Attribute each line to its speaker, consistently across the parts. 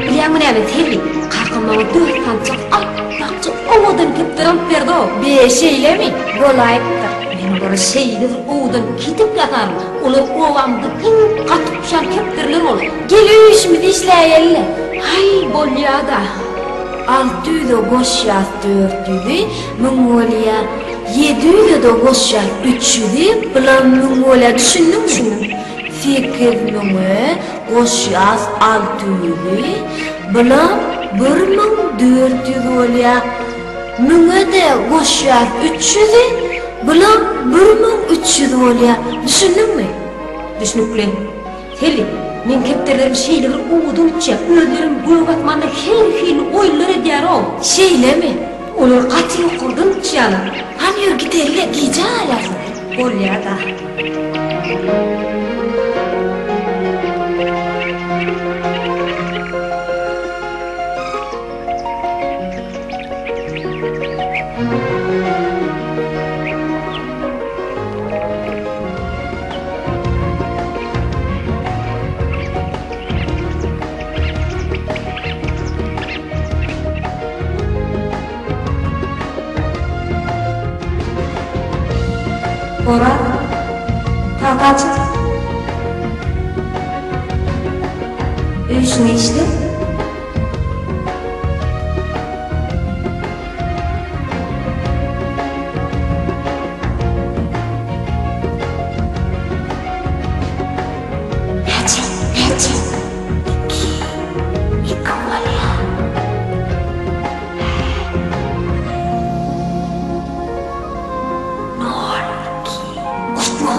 Speaker 1: Bilýäňmi näme, Selbi, kakam maňa dört sanjak apbakja owadan kepderi alyp berdi-ow. Be, şeýlemi? Bolaýypdyr. Men olara şeýle bir owadan ketek ýasaryn, olar obamyzda iň gaty uçýan kepderiler bolar. Gel öý işimizi işläýeli-le. Haý, bolýa-da. Alty ýüze goşýas dört ýüzi, müň bolýa. Ýedi ýüze-de goşýas üç ýüzi, bulam müň bolýa. Düşündiňmi? Düşündim. Sekiz müňe goşýas alty ýüzi, bulam bir 1400 bolýa. Müňe-de goşýas üç ýüzi, bulam 1300 bolýa. Düşündiňmi? Düşnükli. Selbi, meň kepderilerim şeýle bir owadan uçýar, özlerem gök asmanda her hili oýunlar edýär-ow. Şeýlemi? Olar gaty ýokardan uçýarlar. Hany ýör gideli-le, gijä galýarsyň. Bolýa-da. Oraz, tagta çyk. Öý işiňi işle. Näçe? Näçe? Iki. Iki bolýar. Nol, iki. Goşma.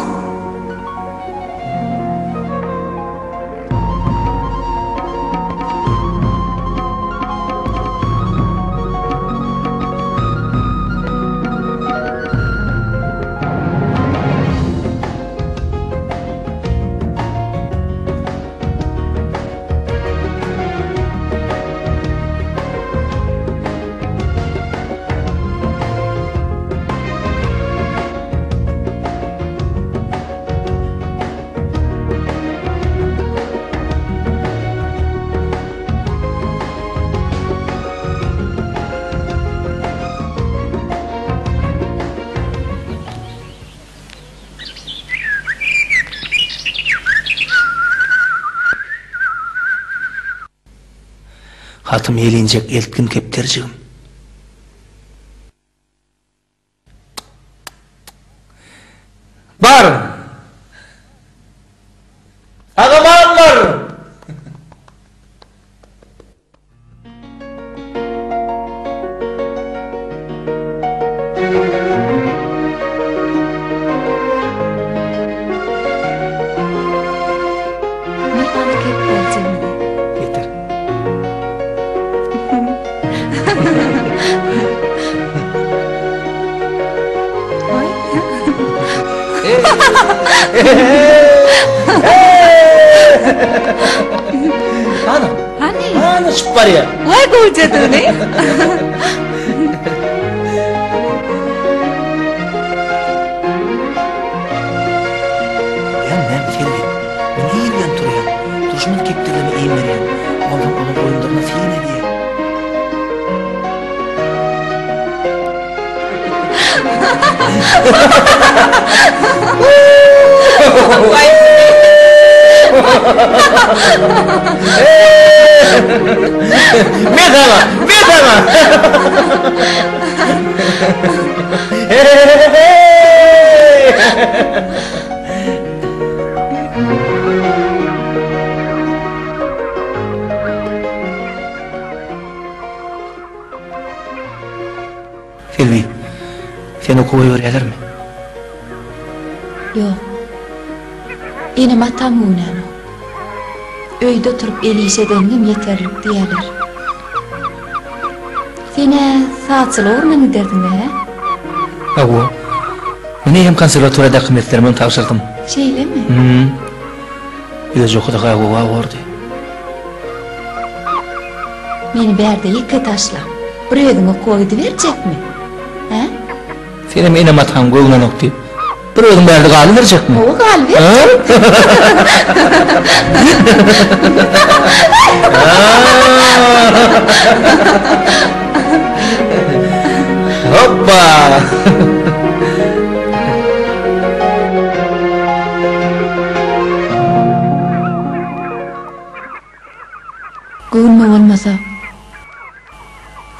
Speaker 2: Hatym ýelinjek eltgin kepderjigim. Bar! Sag-aman bar! Hany?
Speaker 3: Hany?
Speaker 2: Hany uçup barýar.
Speaker 3: Waý gowjadygyny.
Speaker 2: Ýa näme Selbi? Men irden turýan. Durşuma kepderilerime iým berýän. Onsoň olaň oýunlaryna syn edýän. Men saňa, men saňa. Selbi, seni okuwa goýberýärlermi?
Speaker 3: Ýok. Enem-atam göwnänok. Öýde oturyp el iş edeniňem ýeterlik diýýärler. Sen-ä sazçylyk ugrundan giderdiň-dä, hä?
Speaker 2: Hawa. Men eýýäm konserwatoriýa dokumentlerimem tabşyrdym.
Speaker 3: Şeýlemi?
Speaker 2: Hüm. Ýöne okuda gowy bordy.
Speaker 3: Meni bärde ýeke taşlap, bir özüň okuwa gidiberjekmi? Hä?
Speaker 2: Senem enem-ataň göwnenok diýip, bir özüň bärde galyberjekmi?
Speaker 3: Hawa, galyberjek.
Speaker 2: Hopba!
Speaker 3: Göwnüme bolmasa,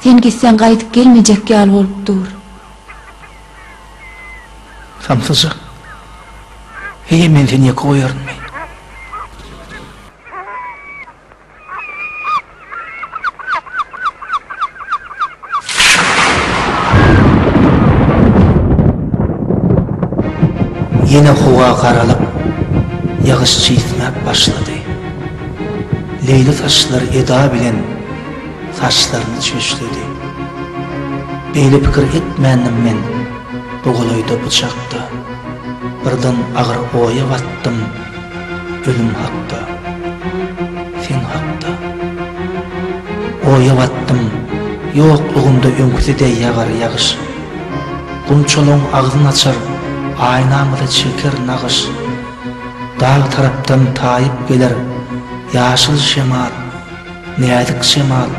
Speaker 3: sen gitseň gaýdyp gelmejek ýaly bolup dur.
Speaker 2: Samsyjak. Heý, men seni ýeke goýarynmy? Ýene howa garalyp, ýagyş çisňäp başlady. Leýli saçlar eda bilen saçlaryny çöşledi. Beýle pikir etmändim men bu golaýda bu çakda. Birden agyr oýa batdym. Ölüm hakda, sen hakda. Oýa batdym, ýoklugymda öňküsi deý ýagar ýagyş. Gunçalaň agzyn açar, aýnamyza çeker nagyş. Dag tarapdan taýyp geler ýaşyl şemal. Näzik şemal,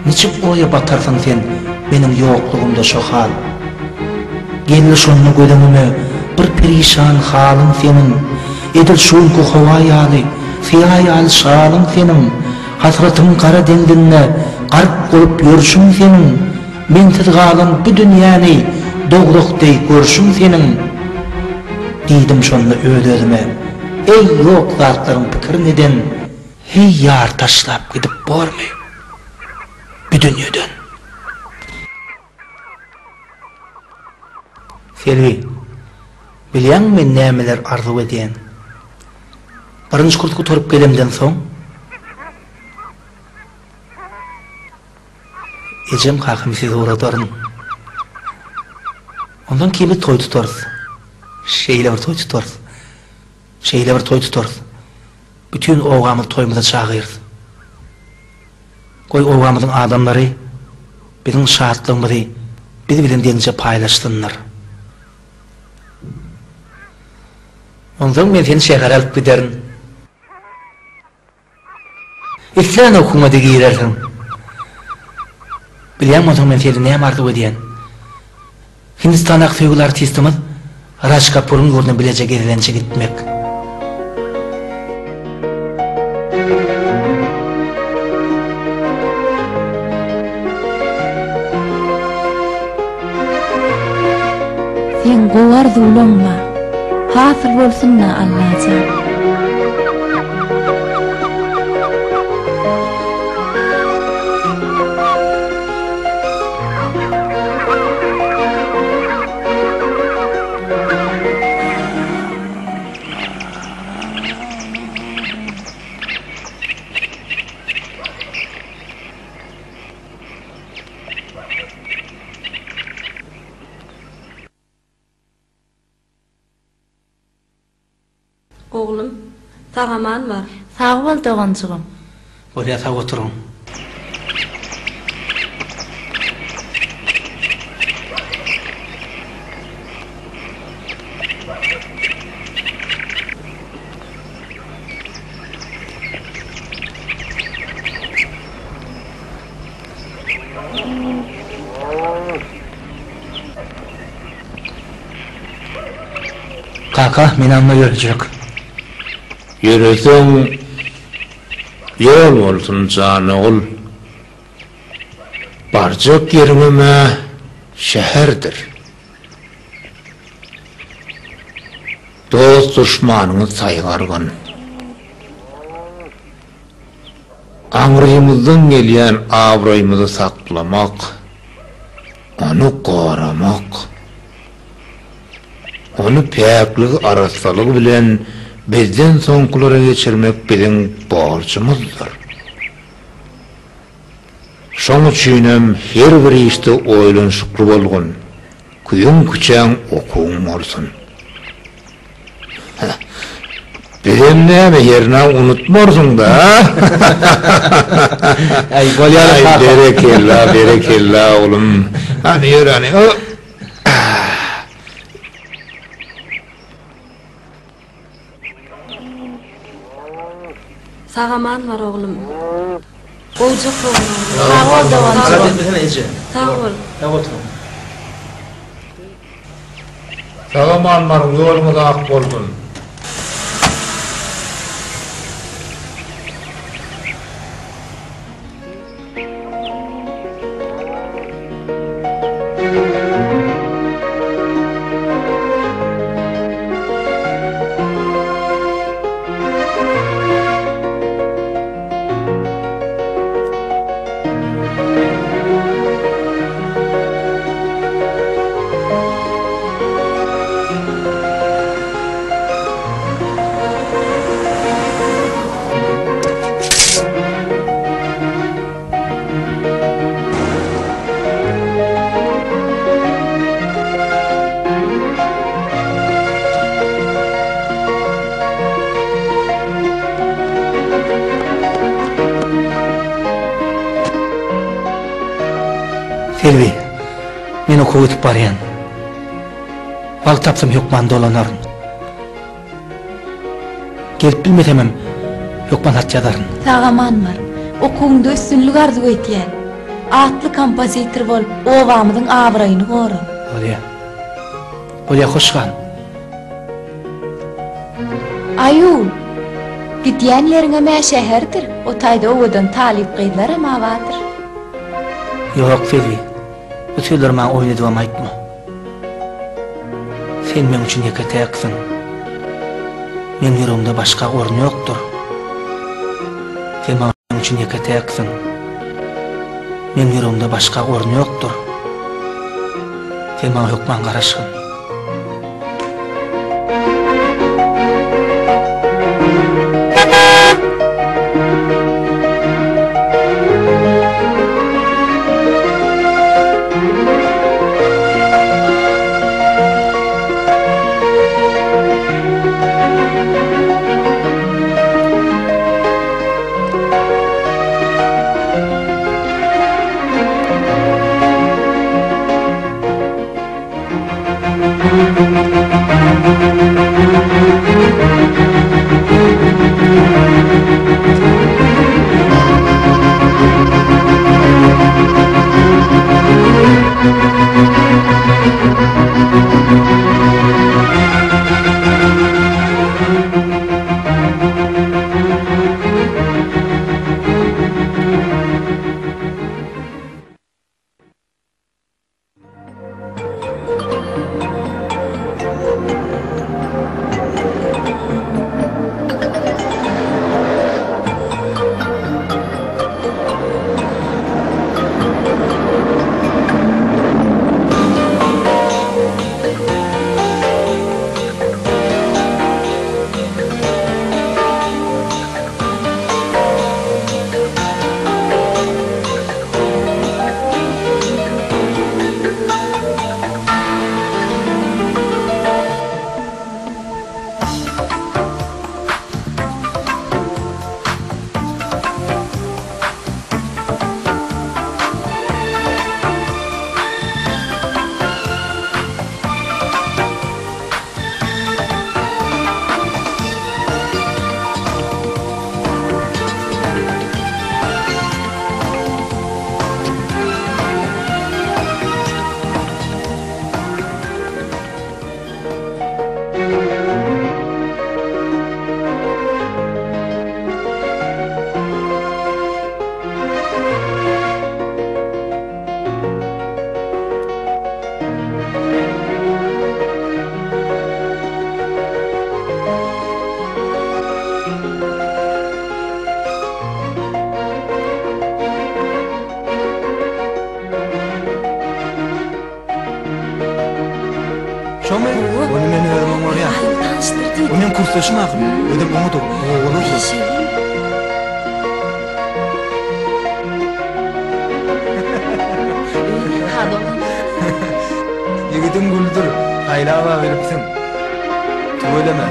Speaker 2: niçik oýa batarsyň sen meniň ýoklugymda şo hal? Geldi şonda göz öňüme bir perişan halyň seniň, Edil şu günki howa ýaly, syýa ýaly şalyň seniň, Hasratyň gara deňzinde gark bolup ýörşüň seniň, Mensiz galan bu dünýäni dowzah deý görşüň seniň. Diýdim şonda öz-özüme, Eý, ýok zatlaryň pikirin eden, Heý ýar taşlap gidip bormy bu dünýeden. Selbi, bilýäňmi men nämeler arzuw edýän? Birinji kurs gutaryp gelemden soň, ejem kakamy size ugradaryn. Ondan keyin biz toý tutarys. Şeýle bir toý tutarys. Şeýle bir toý tutarys. Bütin obamyzy toýumyza çagyrys. Goý, obamyzyň adamlary biziň şatlygymyzy biz bilen deňje paýlaşsynlar. Onsoň men seni şähere alyp giderin. Islän okuwyňa-da girersiň. Bilýäňmi onsoň men senden näme arzuw edýän? Hindistandaky söýgüli artistimiz Raj Kapuryň ýurduna bileje gezelençe gitmek.
Speaker 3: Seň gowy arzuwlaň bar. Hasyl bolsun-da Allajan.
Speaker 1: Sag-aman bar.
Speaker 3: Sag bol doganjygym.
Speaker 2: Bolýa sag oturyň. Kaka, men anna ýörejek.
Speaker 4: Ýöreseň, ýol bolsun, jan ogul. Barjak ýeriňem-ä şäherdir. Dost-duşmanyňy saýgargyn. Aňrymyzdan gelýän abraýymyzy saklamak, ony goramak, ony päkligi-arassalygy bilen bizden soňkulara geçirmek biziň borjumyzdyr. Şoň üçinem her bir işde oýlanyşykly bolgun, küýüň-küçäň okuwyň bolsun. Bizem näme hernä unutmarsyň-da, a?
Speaker 2: Äý, bolýar-a
Speaker 4: Aý,
Speaker 2: kaka.
Speaker 4: berekella, berekella, oglum. Hany, ýör, hany.
Speaker 1: Sag-aman bar, oglum. Gowja kowun, oglum.
Speaker 3: Sag bol, doganjygym.
Speaker 2: Galat etmesene, eje.
Speaker 1: Sag bol.
Speaker 2: Sag oturyň.
Speaker 4: Sag-aman baryň, ýoluňyz ak bolsun!
Speaker 2: Selbi, men okuwa gidip barýan. Wagt tapsam hökman dolanaryn. Gelip bilmesemem hökman hat ýazaryn.
Speaker 3: Sag-aman bar. Okuwyňda üstünlik arzuw edýän. Atly kompozitor bolup, obamyzyň abraýyny gora.
Speaker 2: Bolýa. Bolýa, hoş gal.
Speaker 3: Aýu! Gidýän ýeriňem-ä şäherdir, o taýda owadan talyp gyzlaram-a bardyr.
Speaker 2: Ýok, Selbi. Bu sözleri maňa oýun edibem aýtma. Sen meň üçin ýeke-täksiň. Meň ýüregimde başga orun ýokdur. Sen maňa üçin ýeke-täksiň. Meň ýüregimde başga orun ýokdur. Sen maňa hökman garaşgyn. Üýtgeşik ahyry. Özem oňat oglan, owaly oglan. Ýigidiň güldür, saýlab-a bilipsiň. Tüweleme.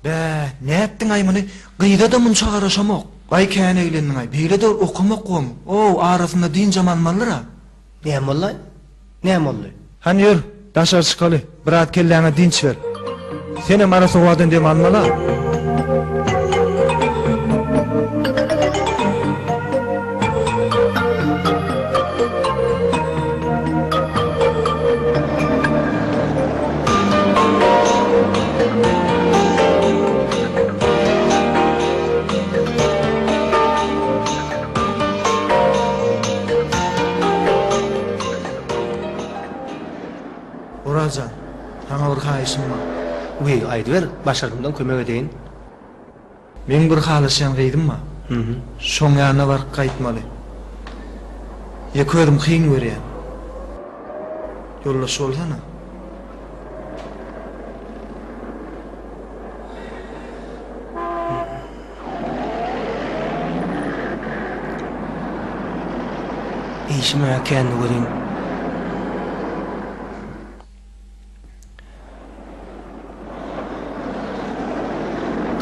Speaker 2: Bä, nätdiň-aý muny? Gyza-da munça garaşamok. Gaý kän eglendiň-aý. Beýle-de okamak gowumy? Ow, arasynda dynjam almalydyr-a.
Speaker 5: Näme boldy-aý? Näme boldy?
Speaker 2: Hany ýör, daşary çykaly, biraz kelläňe dynç ber. Senem arassa howadan dem almaly-a. Oraz jan, saňa bir haýyşym bar.
Speaker 5: Wiý, aýdyber, başardymdan kömek edeýin.
Speaker 2: Meň bir halaşýan gyzym bar. Şoň ýanyna baryp gaýtmaly. Ýeke özüm kyn görýän. Ýoldaş bolsana.
Speaker 5: Işim-ä kändi welin.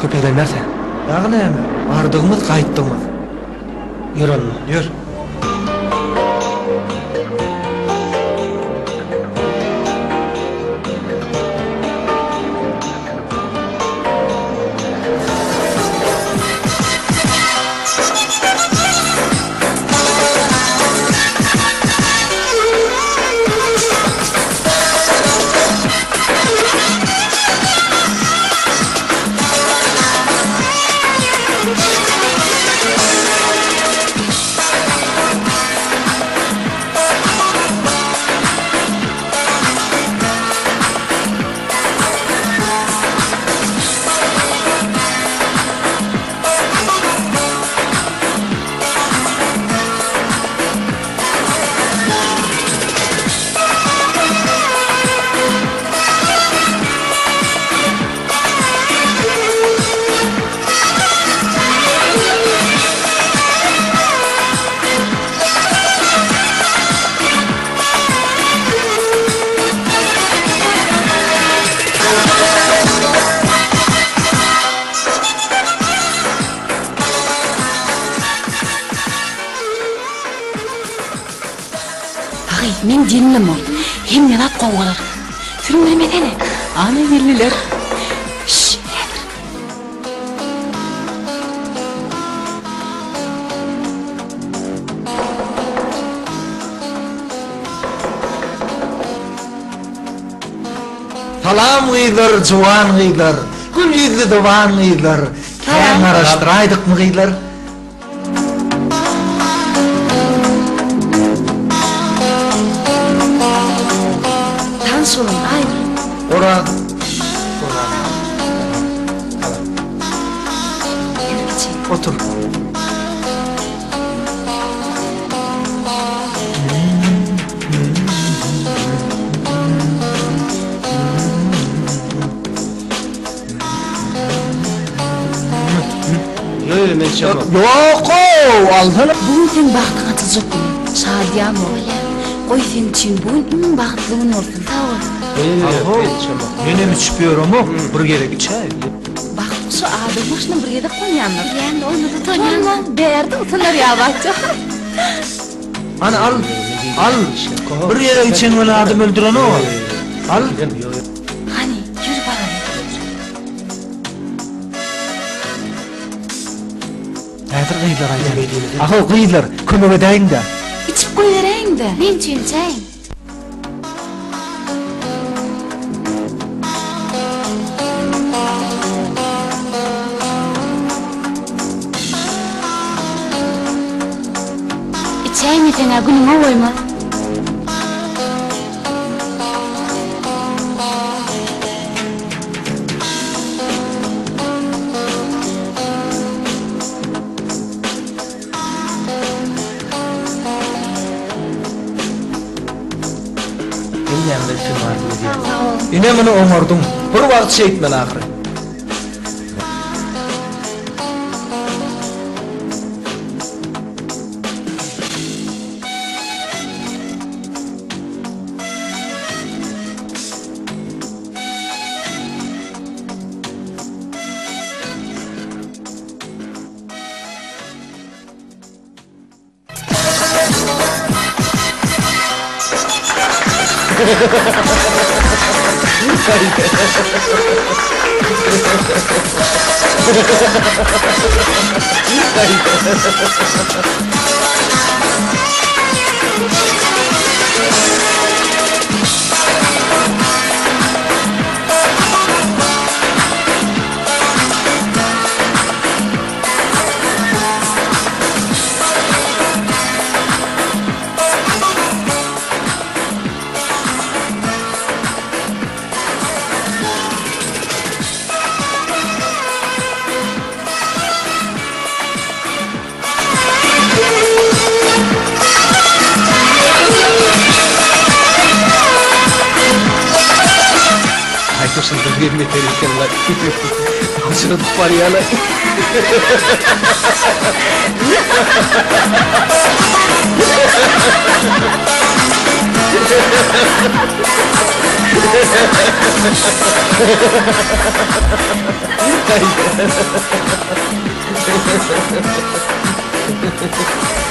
Speaker 5: Köp edenler-sä.
Speaker 2: Dagy näme, bardygymyz, gaýtdygymyz.
Speaker 5: Ýör onda.
Speaker 2: Ýör.
Speaker 1: Agy, meň gelinim ol. Hemme zat gowy bolar. Süründirmesene. Ana geldiler. Şş, häzir.
Speaker 2: Salam gyzlar, juwan gyzlar, gül ýüzli dowan gyzlar. Kän garaşdyraýdykmy gyzlar?
Speaker 1: Tanyş boluň, Aýgül.
Speaker 2: Oraz. Oraz. Salam.
Speaker 1: Ýör kiçi.
Speaker 2: Otur.
Speaker 5: Ýo ýo men içemok.
Speaker 2: Ýok-ow, alsana.
Speaker 1: Bu gün seň bagtyň açyljak güni. Şadyýan bol. Goý seň üçin bu gün iň bagtly gün bolsun. Sag bol.
Speaker 2: Aho, menem içip ýöremok, bir gezek içäý.
Speaker 1: Bagt guşy adam başyna bir gezek gonýandyr. Bilýän, onda utanýan. Bärde utanar ýa bagtja.
Speaker 2: Hany al, al. Bir gezek içen weli adam öldürenok. Al.
Speaker 1: Hany, ýör baraly.
Speaker 2: Häzir gyzlar aýdar. Ahow gyzlar, kömek edäýiň-dä.
Speaker 1: Içip goýberäýiň-dä. Men üçin içäýiň. Içäýmeseň-ä günüňe goýmaz.
Speaker 5: Hemmämize üstün arzuw edýän.
Speaker 2: Ine muny oňardyň. Bir wagt şeýtmeli ahyry.
Speaker 5: Haýsy bir beter eken-laý. Aljyradyp barýa-laý.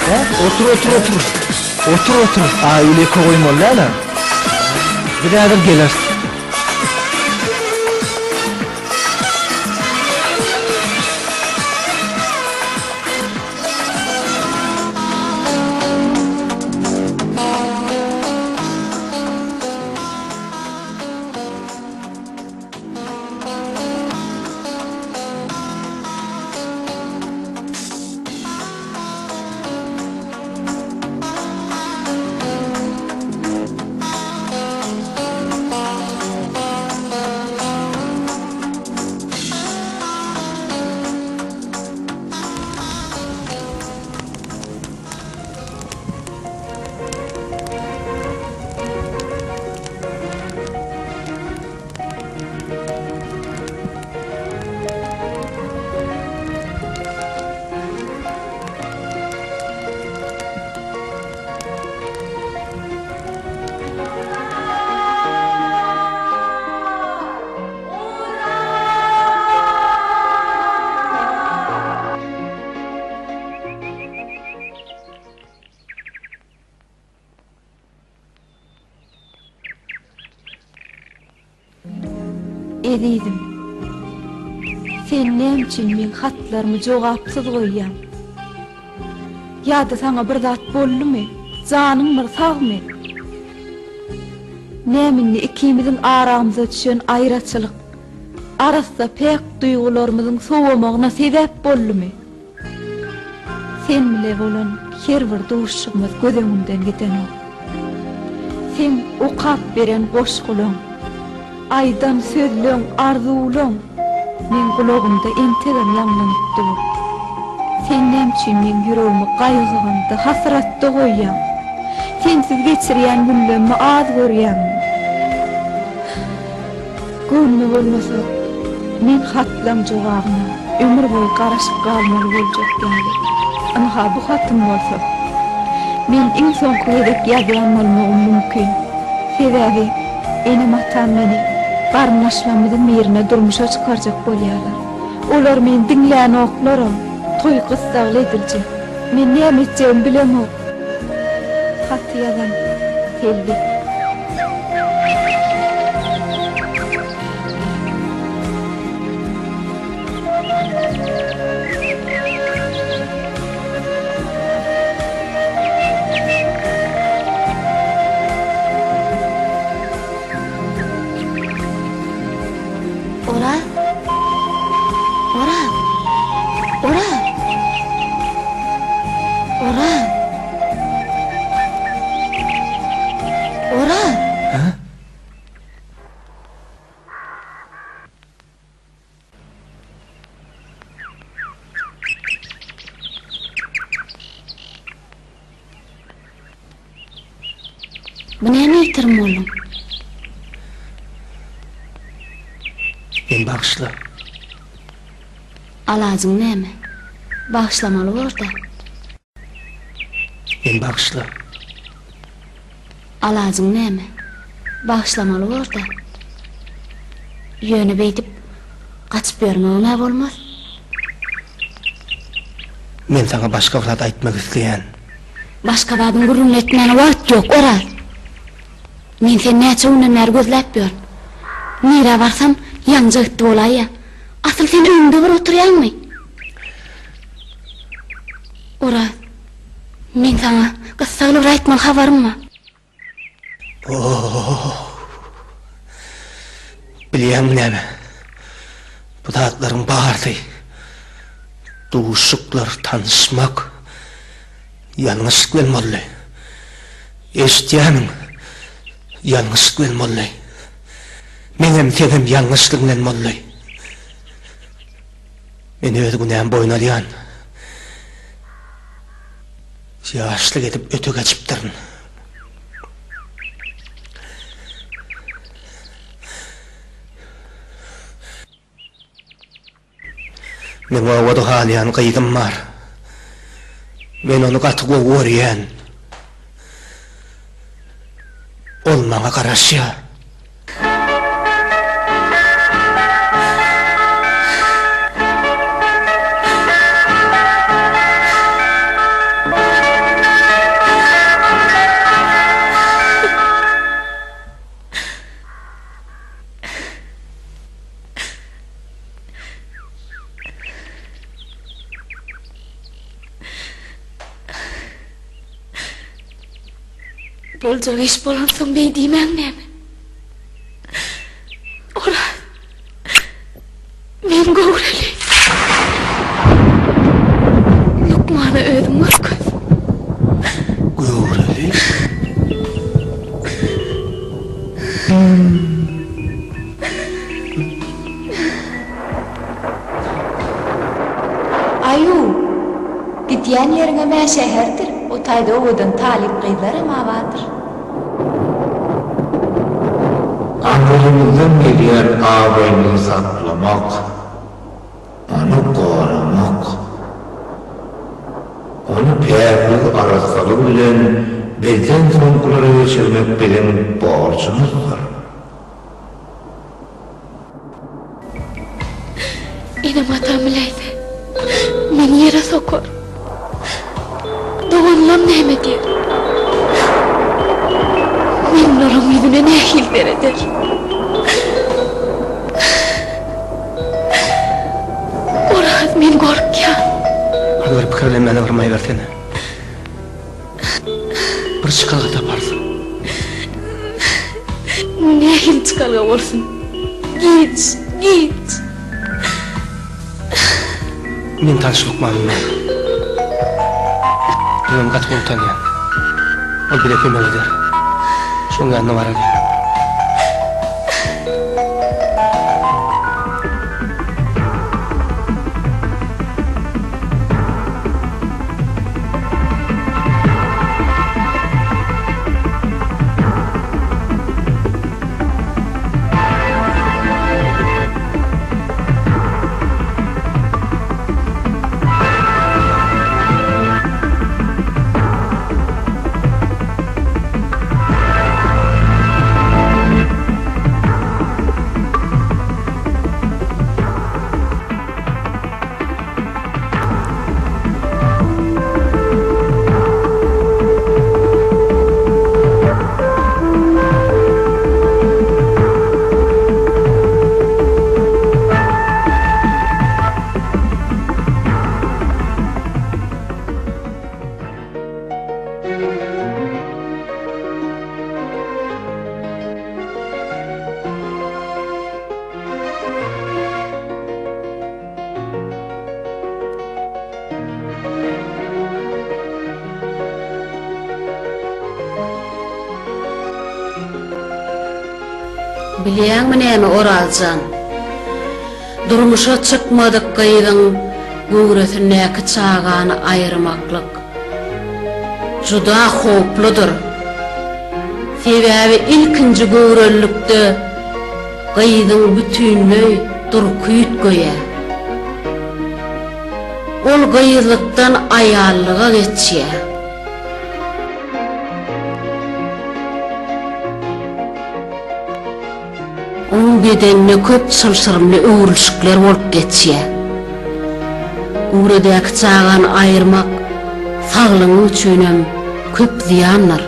Speaker 2: Hä? Otur, otur, otur. Otur, otur. Aýgül ýeke goýmaly däl-ä. Biz häzir geleris.
Speaker 3: Ezizim, sen näme üçin meň hatlarymy jogapsyz goýýaň? Ýa-da saňa bir zat boldumy? Janyň bir sagmy? Näme indi ikimiziň aramyza düşen aýraçylyk, arassa päk duýgularymyzyň sowamagyna sebäp boldumy? Sen bile bolan her bir duşuşygymyz göz öňümden gidenok. Seň okap beren goşgulaň, aýdan sözleň, arzuwlaň meň gulagymda entegem ýaňlanyp dur. Sen näme üçin meň ýüregimi gaýgy-gamda, hasratda goýýaň? Sensiz geçirýän günlemmi az görýäňmi? Göwnüme bolmasa, meň hatlaň jogabyna. ömür boýy garaşyp galmaly boljak ýaly. Ynha bu hatym bolsa, men iň soňky gezek ýazýan bolmagym mümkin. Sebäbi enem-atam meni garyndaşlarymyzyň birine durmuşa çykarjak bolýarlar. Olar meni diňlänoklaram, toý gyssagly ediljek. Men näme etjegimi bilemok. Haty ýazan Selbi.
Speaker 6: Oraz! Oraz! Oraz! Oraz! Oraz!
Speaker 2: Hä?
Speaker 6: Bu näme ýitirim bolduň?
Speaker 2: Meni bagyşla.
Speaker 6: Alajyň näme? Bagyşlamaly bor-da.
Speaker 2: Meni bagyşla.
Speaker 6: Alajyň näme? Bagyşlamaly bor-da. Ýöne beýdip gaçyp ýörmegem-ä bolmaz.
Speaker 2: Men saňa başga bir zat aýtmak isleýän.
Speaker 6: Başga zadyň gürrüňini etmäne wagt ýok, Oraz. Men seni näçe günden bäri gözläp ýörün. Nirä barsam, ýaňja gitdi bolaýýa. Asyl sen öýüňde bir oturýaňmy? Oraz, meň saňa gyssagly bir aýtmaly habarym bar.
Speaker 2: Oh! Bilýäňmi näme? Bu zatlaryň barysy duşuşyklar, tanyşmak ýalňyşlyk bilen boldy. Eşidýämiň? Ýalňyşlyk bilen boldy. Meňem, seňem ýalňyşlyk bilen boldy. Men öz günämi boýun alýan. Ýaşlyk edip öte geçipdirin. Meň obada galýan gyzym bar. Men ony gaty gowy görýän. Ol maňa garaşýar.
Speaker 6: Boljak iş bolansoň beý diýmäň näme? Oraz, men göwreli. Lukmana özüň görkez.
Speaker 2: Göwreli?
Speaker 1: Aýu! Gidýän ýeriňem-ä şäherdir, o taýda owadan talyp gyzlaram-a bardyr.
Speaker 4: Aňrymyzdan gelýän abraýymyzy saklamak, ony goramak, ony päkligi, arassalygy bilen bizden soňkulara geçirmek biziň borjumyzdyr.
Speaker 6: Enem-atam biläýse, meni ýere sokar. Doganlam näme diýer? Men olaryň ýüzüne nähili serederin? Oraz, men gorkýan.
Speaker 2: Hany bir pikirlenmäne bir maý bersene. Bir çykalga taparsyň.
Speaker 6: Nähili çykalga bolsun? Giç, giç.
Speaker 2: Meň tanyş lukmanym bar. Men ony gaty gowy tanýan. Ol bize kömek eder. Şoň ýanyna baraly.
Speaker 6: Bilýäňmi näme, Oraz jan? Durmuşa çykmadyk gyzyň göwresindäki çagany aýyrmaklyk juda howpludyr. Sebäbi ilkinji göwrelilikde gyzyň bütinleý durky üýtgeýär. Ol gyzlykdan aýallyga geçýär. Onuň bedeninde köp çylşyrymly öwrülişikler bolup geçýär. Göwredäki çagany aýyrmak saglygyň üçinem köp zyýandyr.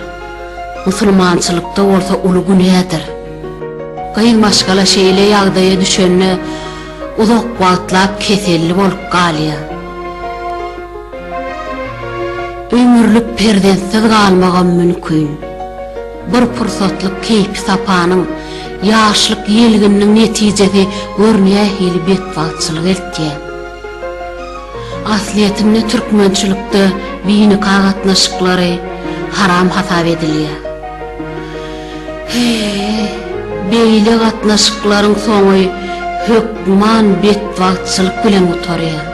Speaker 6: Musulmançylykda bolsa uly günädir. Gyz maşgala şeýle ýagdaýa düşende uzak wagtlap keselli bolup galýar. Ömürlik perzentsiz galmagam mümkin. Bir pursatlyk keýpi-sapanyň, ýaşlyk ýelgininiň netijesi gör nähili betbagtçylyga eltýär. Aslyýetinde türkmençilikde binika gatnaşyklary haram hasap edilýär. He-e, beýle gatnaşyklaryň soňy hökman betbagtçylyk bilen gutarýar.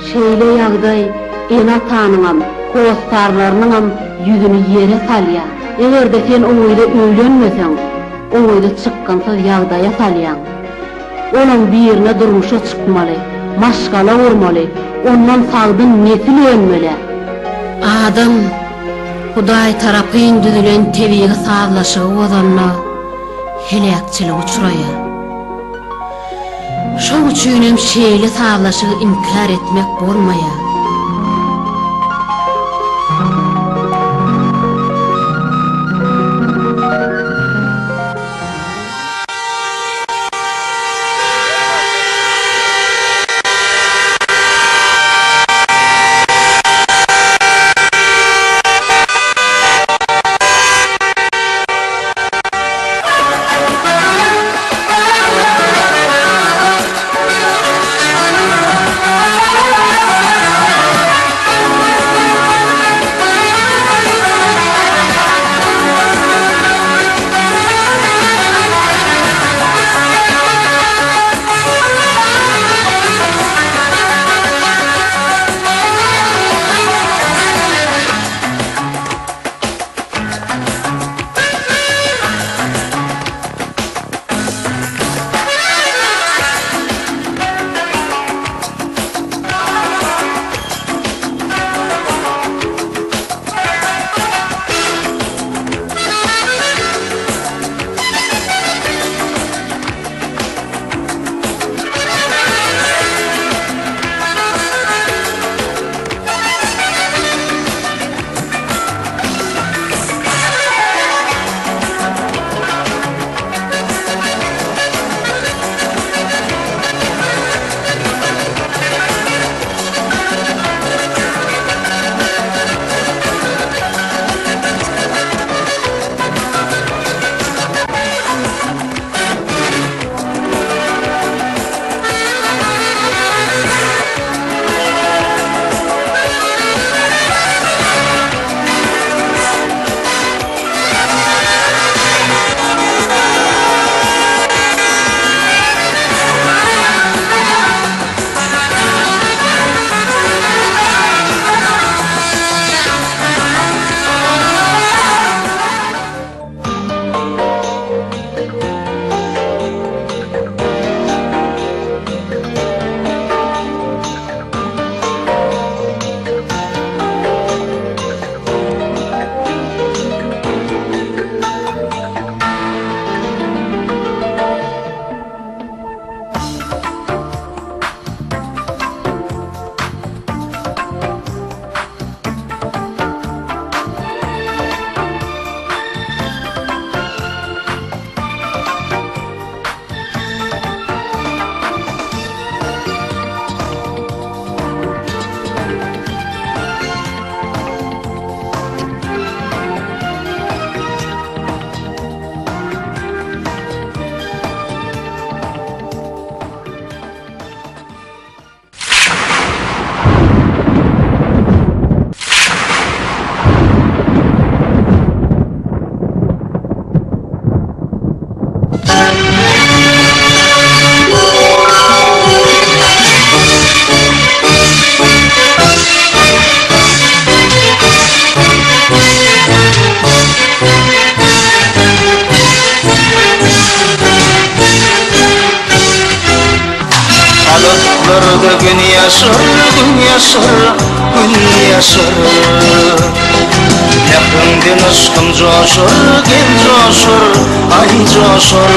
Speaker 6: Şeýle ýagdaý ene-atanyňam, hossarlarynyňam ýüzüni ýere salýar. Eger-de sen o gyza öýlenmeseň, o gyzy çykgynsyz ýagdaýa salýaň. Olam birine durmuşa çykmaly, maşgala gurmaly, ondan sagdyn nesil önmeli. Adam Hudaý tarapyn düzülen tebigy sazlaşygy bozanda heläkçilige uçraýar. Şoň üçinem şeýle sazlaşygy inkär etmek bolmaýar.
Speaker 2: Ýyldyzlarda gün ýaşar, gün ýaşar, gün ýaşar. Mähriňden yşkym joşar, gel joşar, aý joşar.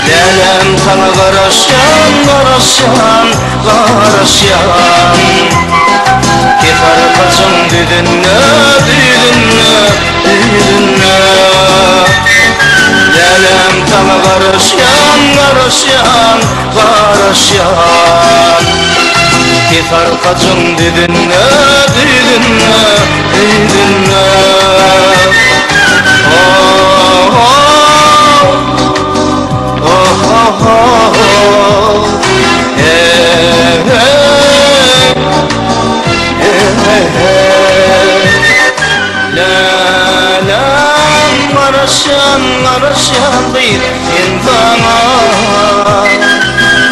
Speaker 2: Läläm saňa garaşýan, garaşýan, garaşýan. Kesarkajyň düzünde, düzünde, düzünde. Läläm saňa garaşýan, garaşýan, garaşýan. Kesarkajyň düzünde, düzünde, düzünde. Oh-oh, oh-oh-oh, hey-hey, hey-hey-hey. Läläm garaşýan, garaşýan gyz men saňa.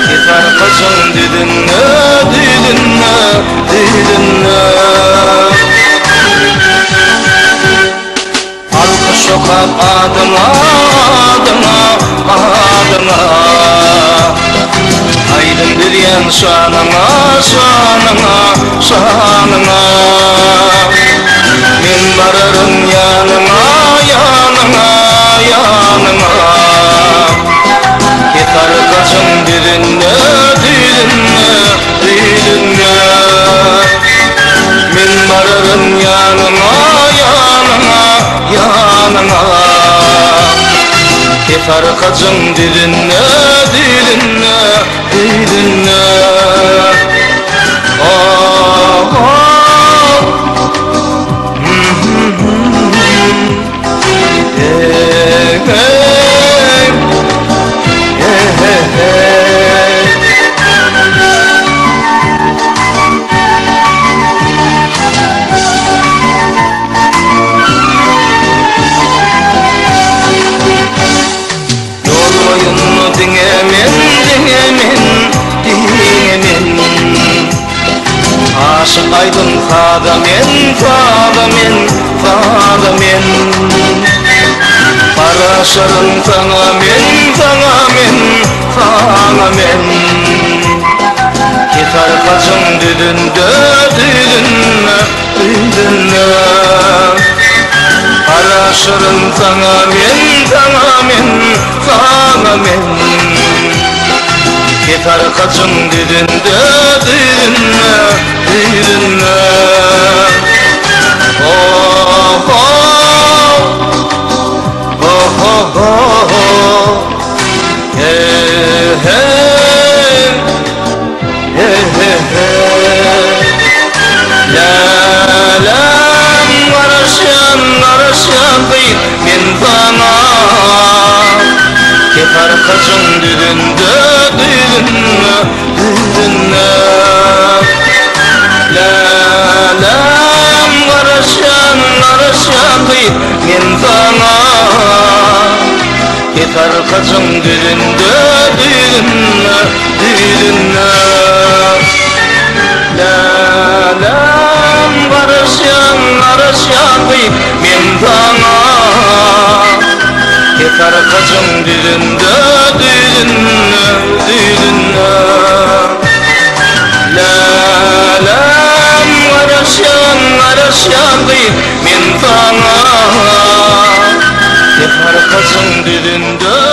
Speaker 2: Kesarkajyň düzünde, düzünde, düzünde. Alkyş okap adyňa, adyňa, adyňa. Aýdym düzýän şanyňa, şanyňa, şanyňa. Men bararyn ýanyňa, ýanyňa, ýanyňa. Kesarkajyň düzünde, düzünde, düzünde. Men bararyn ýanyňa, ýanyňa, ýanyňa. Kesarkajyň düzünde, düzünde, düzünde. Oh, oh. Hey, hey. Hey, hey, hey. Ýol boýunda diňe men, diňe men, diňe men. Aşyk aýdym saza men, saza men, saza men. Garaşaryn saňa men, saňa men, saňa men. Kesarkajyň düzünde, düzünde, düzünde. Garaşaryn saňa men, saňa men, saňa men. Kesarkajyň düzünde, düzünde, düzünde. Oh, oh, oh, oh, oh. Hey, hey, hey, hey, hey. Läläm garaşýan, garaşýan gyz men saňa. Kesarkajyň düzünde, düzünde, düzünde. Läläm garaşýan, garaşýan gyz men saňa. Kesarkajyň düzünde, düzünde, düzünde. Läläm garaşýan, garaşýan gyz men saňa. Kesarkajyň düzünde, düzünde, düzünde. Läläm garaşýan, garaşýan gyz men saňa. Kesarkajyň düzünde.